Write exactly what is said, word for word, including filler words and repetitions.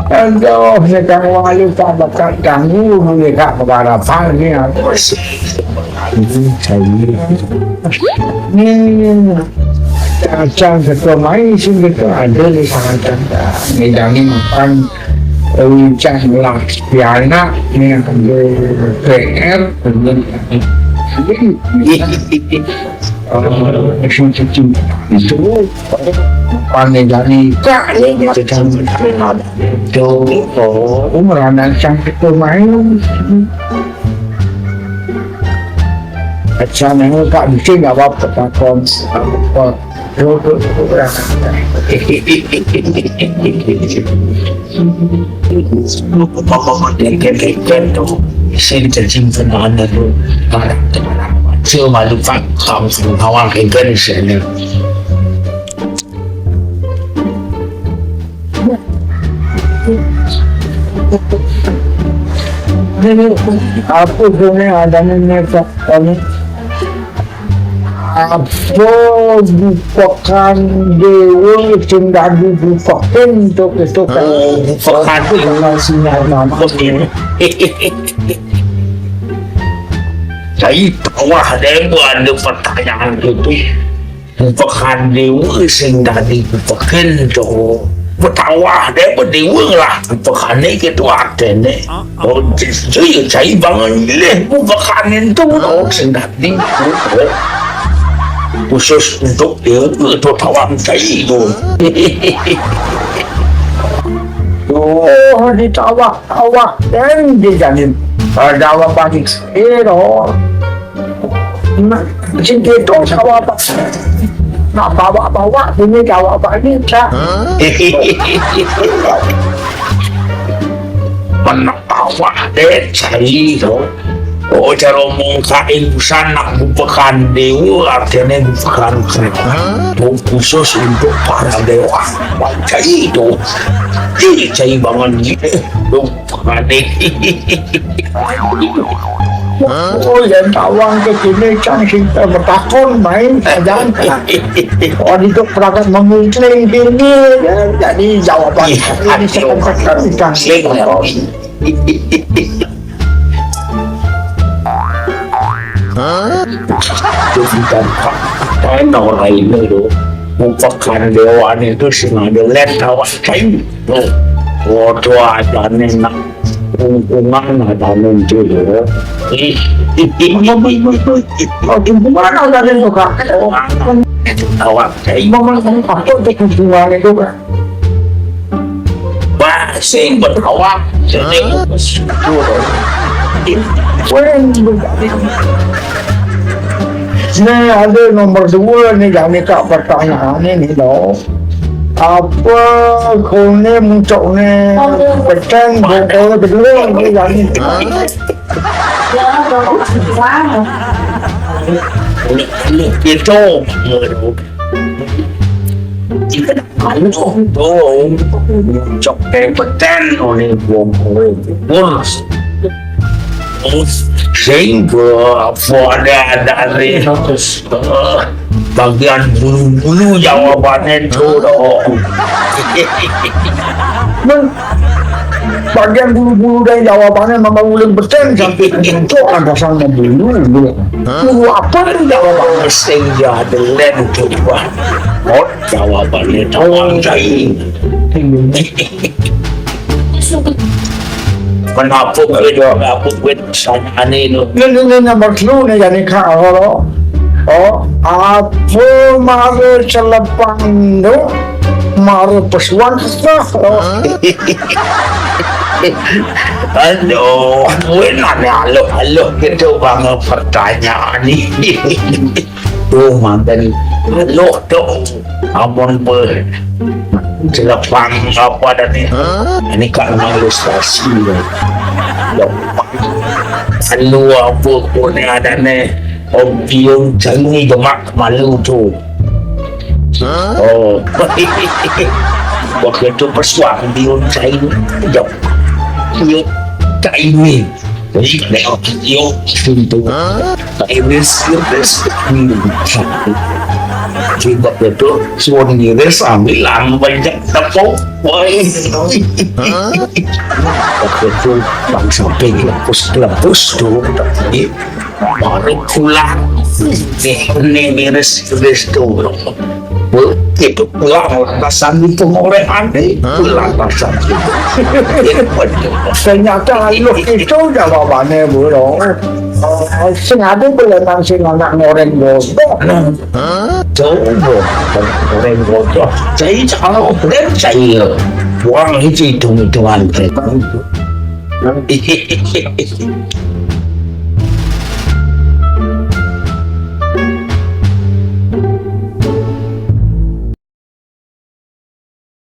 Aduh, nek kang walu tak bakal ganggu, nek kak kebarapan ni, aku sih. Ini saya. Ni, ni, ni. Macam ketua main sih, ketua ada di sana, ni, jangan makan, eh, ucah lah, pianak, ni, ada P R, ini, ini. Itu, panen dari kak, ni, macam, tu, oh, merana sang ketua main. Acan yang tak mesti nggak apa-apa, takon. Apa? Duduk, duduk, duduk. Sing cacing penanda tu. Cuma lupa kamu awak kengken sini. Apa tu ni ada ni ni tak ni? Apa bupakan dewa sing dadi bupakan tu, itu kan? Oh, bupakan tu yang sinyal nama ni. Saya tawah deh buat ada pertanyaan itu. Bupakan dewa sing dadi bupakan tu. Betawah deh berdewa lah. Bupakan ni gitu artinya. Oh, justru saya bangun leh bupakan itu. Oh, sing dadi. Khusus untuk dia, untuk tawang saya tu. Oh, di tawah, tawah. Dan dia jadi, eh, dawa bagi. Eh, doh. Nah, sing gitu, dawa apa? Nak bawa-bawa, ini dawa apa ni, Cak? Mana tawah deh, cai tu. Oh, cara omong kain busan nak bupakan dewa, artinya bupakan kereta. Tu khusus untuk para dewa. Baca itu. Ih, cai bangun gitu. Bupakan deh. Oh, yang tawang ke sini, cang cinta bertakun main saja. Oh, itu perangkat mengutling gini, ya, jadi jawaban ini sebentar ikan. Itu bukan apa orang ini tu. Bupakan dewa ni tu sing ada let tawah kain. Tu. Oh, tu ada ni nak lingkungan ada ni tu. Ih, ih, ih, ih, ih, ih. Oh, lingkungan ada ni tu, Kak. Oh, tawah kain. Memang apa tu lingkungan itu, Kak? Bah, sing bertawak. Jadi, Wen, ni ada nomor dua ni, kami tak pertanyaan ni, ni, tau. Apa kau ni muncak ni petang botol kedua ni, kami. Itu. Aduh, tu. Cok kepeten oleh bom oleh bos. Sehingga apa ada dari bagian bulu-bulu jawabannya tu doh. Bagian bulu-bulu dari jawabannya memang uling beten sampai untuk ada sama bulu. Bulu apa tu jawabannya? Sehingga ada lem tu. Jawabannya tawang cai. Kenapa kau jawab aku buat sana ni tu? Ni, ni, ni nombor telu ni, jadi kau lo. Oh, apa mara celepang tu? Mara pesuan sah lo. Aduh, gue nanya aluh-aluh gitu bang pertanyaan ni. Oh, mantan aluh tu. Amun ber celepang apa dah ni? Ini kan memang ilustrasi. Lalu apa pun yang ada ni? Oh, biung cari gemak malu tu. Oh. Waktu tu pesuang biung cari. Jap. Biung cari ni. Jadi, lewat yo, pintu. Iris, iris. Coba betul, suara ngiris, ambil lang banyak tepung. Woi. Betul, bang sampai gelepus-gelepus tuh. Baru pulang. Ini ngiris-ngiris tuh. Itu pulang lantasan di pengorek aneh, pulang lantasan itu. Ternyata anu itu jawabannya, bro. Sing ada belenan sing anak ngoreng bodoh. Coba ngoreng bodoh. Saya kalau dan saya buang itu hitung-hitungan.